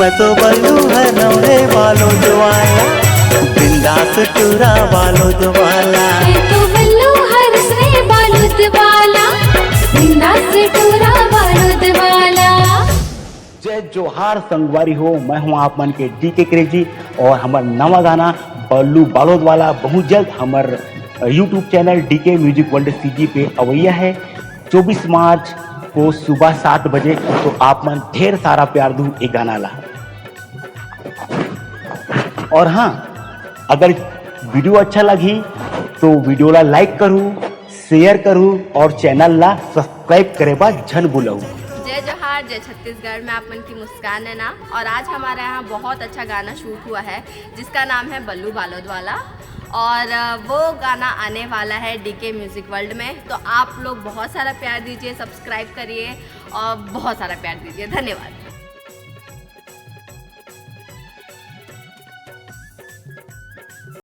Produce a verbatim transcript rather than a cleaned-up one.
तो बल्लू हर नवरे बालोद वाला, बिंदास टूरा बालोद वाला। तो बल्लू हर से बालोद वाला, बिंदास टूरा बालोद वाला। जय जोहार संगवारी हो, मैं हूं आप मन के डीके क्रेजी और हमर नवा गाना बल्लू बालोद वाला बहुत जल्द हमर YouTube channel DK music world CG पे अवैया है। चौबीस मार्च को सुबह सात बजे, तो आप मन ढेर सारा प्यार दू ए गाना ला। और हाँ, अगर वीडियो अच्छा लगी तो वीडियो ला लाइक करू, शेयर करू और चैनल ला सब्सक्राइब करे बर झन भूलू। जय जोहार, जय छत्तीसगढ़। मैं आप मन की मुस्कान नैना और आज हमारे यहाँ बहुत अच्छा गाना शूट हुआ है जिसका नाम है बल्लू बालोद वाला। और अ, वो गाना आने वाला है डीके म्यूजिक वर्ल्ड में, तो आप लोग बहुत सारा प्यार दीजिए, सब्सक्राइब करिए और बहुत सारा प्यार दीजिए। धन्यवाद।